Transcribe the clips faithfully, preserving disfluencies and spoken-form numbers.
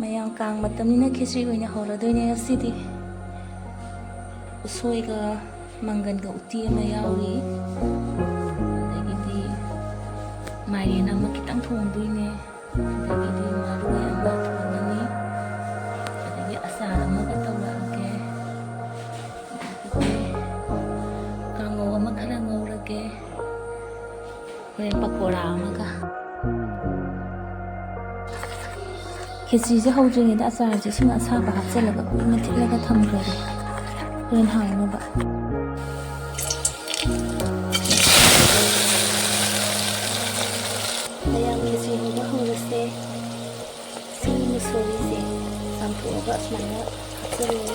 ꯃꯌꯥꯝ, ꯀꯥꯡ ꯃꯇꯝꯅꯤꯅ ꯈꯦꯆ꯭ꯔꯤ ꯑꯣꯏꯅ ꯍꯧꯔꯗꯣꯏꯅꯦ ꯉꯁꯤꯗꯤ꯫ ꯎꯁꯣꯏꯒ ꯃꯪꯒꯟꯒ ꯎꯇꯤ ꯑꯃ ꯌꯥꯎꯔꯤ꯫ ꯑꯗꯒꯤꯗꯤ ꯃꯥꯏꯔꯦꯟ ꯑꯃ ꯈꯤꯇꯪ ꯊꯣꯡꯗꯣꯏꯅꯦ꯫ ꯑꯗꯒꯤꯗꯤ ꯃꯔꯣꯏ ꯑꯃ ꯊꯣꯡꯉꯅꯤ꯫ ꯑꯗꯒꯤ ꯑꯆꯥꯔ ꯑꯃꯒ ꯇꯧꯔꯛꯑꯒꯦ꯫ ꯑꯗꯒꯤꯗꯤ ꯀꯥꯡꯉꯧ ꯑꯃ ꯈꯔ ꯉꯧꯔꯒꯦ꯫ ꯍꯣꯔꯦꯟ ꯄꯀꯣꯔꯥ ꯑꯃꯒ꯫ ꯈꯦꯆ꯭ꯔꯤꯁꯦ ꯍꯧꯗ꯭ꯔꯤꯉꯩꯗ ꯑꯆꯥꯔꯁꯦ ꯏꯁꯤꯡ ꯑꯁꯥꯕ ꯍꯥꯞꯆꯤꯜꯂꯒ ꯀꯨꯏꯅ ꯊꯤꯠꯂꯒ ꯊꯝꯈ꯭ꯔꯒꯦ, ꯍꯣꯔꯦꯟ ꯍꯥꯎꯅꯕ꯫ ꯃꯌꯥꯝ, ꯈꯦꯆ꯭ꯔꯤ ꯍꯧꯕ ꯍꯧꯔꯁꯦ꯫ ꯁꯤ ꯃꯨꯁꯣꯔꯤꯁꯦ ꯆꯥꯝꯊꯣꯛꯑꯒ ꯑꯁꯨꯃꯥꯏꯅ ꯍꯥꯞꯆꯜꯂꯦ꯫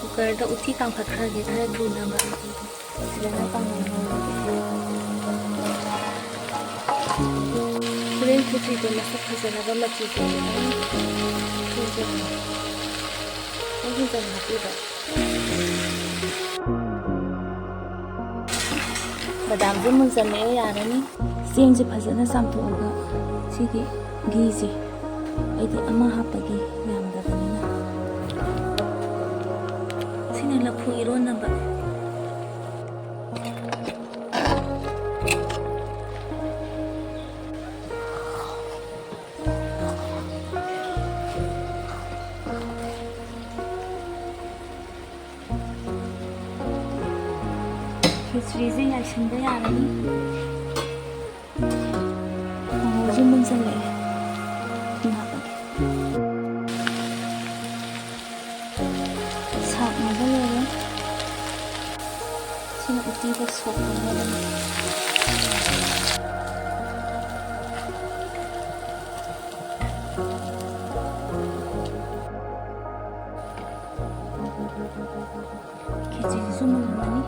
ꯀꯨꯀꯔꯗ ꯎꯇꯤ ꯀꯥꯝꯈꯠꯈ꯭ꯔꯒꯦ ꯈꯔ ꯊꯨꯅꯕ꯫ ꯐꯖꯅ ꯀꯥꯝꯃꯣ꯫ ꯍꯣꯔꯦꯟ ꯈꯦꯆ꯭ꯔꯤꯗꯣ ꯃꯁꯛ ꯐꯖꯅꯕ ꯃꯆꯨꯁꯦ ꯈꯤꯇꯪ ꯍꯦꯟꯖꯤꯟ-, ꯈꯤꯇꯪ ꯍꯦꯟꯖꯟꯅ ꯍꯥꯞꯄꯤꯕ꯫ ꯕꯗꯥꯝꯁꯨ ꯃꯨꯟꯖꯜꯂꯛꯑꯦ, ꯌꯥꯔꯅꯤ꯫ ꯆꯦꯡꯁꯦ ꯐꯖꯅ ꯆꯥꯝꯊꯣꯛꯑꯒ ꯁꯤꯒꯤ ꯘꯤꯁꯦ, ꯑꯩꯗꯤ ꯑꯃ ꯍꯥꯞꯄꯒꯤ ꯌꯥꯝꯗꯕꯅꯤꯅ꯫ ꯁꯤꯅ ꯂꯐꯨ ꯏꯔꯣꯟꯅꯕ꯫ ꯈꯦꯆ꯭ꯔꯤꯁꯦ ꯌꯥꯏꯁꯤꯟꯕ ꯌꯥꯔꯅꯤ꯫ ꯀꯥꯡꯍꯧꯁꯨ ꯃꯨꯟꯁꯤꯜꯂꯛꯑꯦ꯫ ꯉꯥꯏꯍꯥꯛ ꯁꯥꯛꯅꯕ ꯂꯣꯏꯔꯦ꯫ ꯁꯤꯅ ꯎꯇꯤꯗ ꯁꯣꯛ ꯇꯧꯅꯕꯅꯤ꯫ ꯈꯦꯆꯤꯁꯤꯁꯨ ꯃꯨꯜꯂꯝꯃꯅꯤ꯫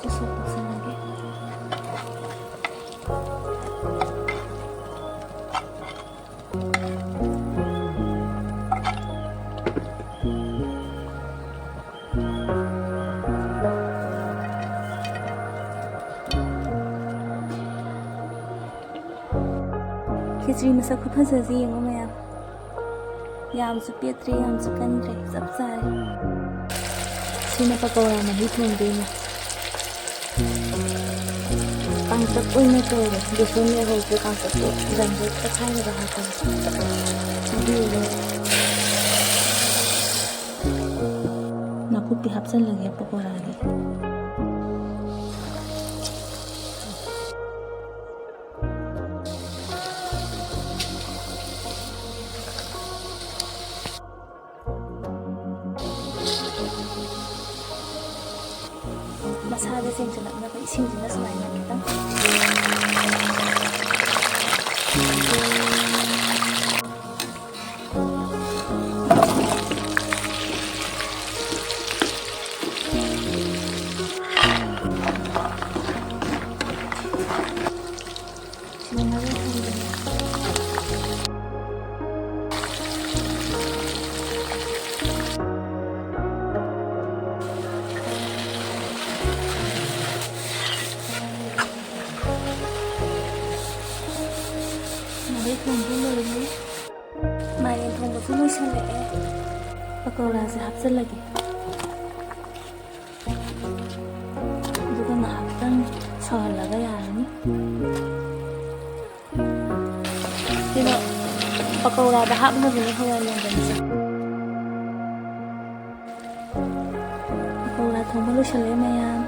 ꯁꯤꯁꯨ ꯁꯣꯛ ꯇꯧꯁꯜꯂꯒꯦ꯫ ꯃꯁꯛ ꯈꯨꯐꯖꯁꯤ ꯌꯦꯡꯉꯨ ꯃꯌꯥꯝ꯫ ꯌꯥꯝꯁꯨ ꯄꯦꯠꯇ꯭ꯔꯦ, ꯌꯥꯝꯁꯨ ꯀꯟꯗ꯭ꯔꯦ, ꯆꯞ ꯆꯥꯔꯦ꯫ ꯁꯤꯅ ꯄꯀꯧꯔꯥ ꯃꯍꯤ ꯊꯣꯡꯗꯣꯏꯅꯦ꯫ ꯀꯥꯡꯇꯛ ꯑꯣꯏꯅ ꯇꯧꯔꯦ꯫ ꯕꯦꯁꯣꯟ ꯌꯥꯎꯍꯧꯗ꯭ꯔꯦ, ꯀꯥꯡꯇꯛꯇꯣ ꯒ꯭ꯔꯥꯏꯟꯗꯔ ꯇꯛꯈꯥꯏꯔꯒ ꯍꯥꯞꯄꯅꯤ꯫ ꯑꯗꯨꯒ ꯅꯥꯀꯨꯞꯄꯤ ꯍꯥꯞꯆꯤꯜꯂꯒꯦ ꯄꯀꯧꯔꯥꯒꯤ꯫ ꯃꯁꯥꯗ ꯆꯦꯡꯁꯤꯜꯂꯛꯅꯕ ꯏꯁꯤꯡꯁꯤꯅ ꯁꯨꯃꯥꯏꯅ ꯈꯤꯇꯪ꯫ ꯁꯤꯅ ꯃꯔꯣꯏ ꯊꯣꯡꯕꯅꯤ꯫ ꯃꯔꯣꯏ ꯊꯣꯡꯕ ꯂꯣꯏꯔꯦ꯫ ꯃꯥꯏꯔꯦꯟ ꯊꯣꯡꯕꯁꯨ ꯂꯣꯏꯁꯤꯜꯂꯛꯑꯦ꯫ ꯄꯀꯧꯔꯥꯁꯦ ꯍꯥꯞꯆꯤꯜꯂꯒꯦ꯫ ꯑꯗꯨꯒ ꯉꯥꯏꯍꯥꯛꯇꯪ ꯁꯧꯍꯜꯂꯒ ꯌꯥꯔꯅꯤ꯫ ꯀꯩꯅꯣ, ꯄꯀꯧꯔꯥꯗ ꯍꯥꯞꯅꯕꯅꯦ ꯍꯋꯥꯏ ꯃꯪꯒꯜꯁꯦ꯫ ꯄꯀꯧꯔꯥ ꯊꯣꯡꯕ ꯂꯣꯏꯁꯤꯜꯂꯦ ꯃꯌꯥꯝ꯫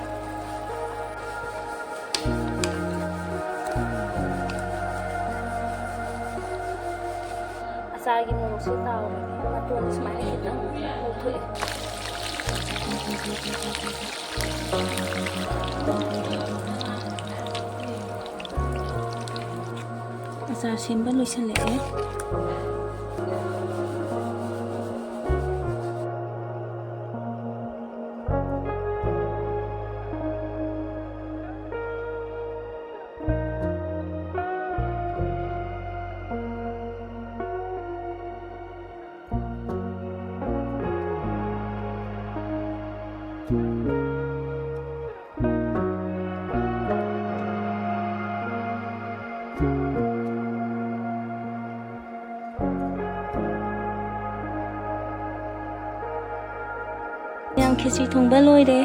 ꯑꯆꯥꯔꯒꯤ ꯃꯣꯔꯣꯛꯁꯦ ꯇꯥꯎꯔꯒꯦ꯫ ꯃꯇꯣꯟꯁꯦ ꯁꯨꯃꯥꯏꯅ ꯈꯤꯇꯪ ꯂꯧꯊꯣꯛꯑꯦ꯫ ꯑꯆꯥꯔ ꯁꯦꯝꯕ ꯂꯣꯏꯁꯤꯜꯂꯛꯑꯦ꯫ ꯈꯦꯆꯤ ꯊꯣꯡꯕ ꯂꯣꯏꯔꯦ꯫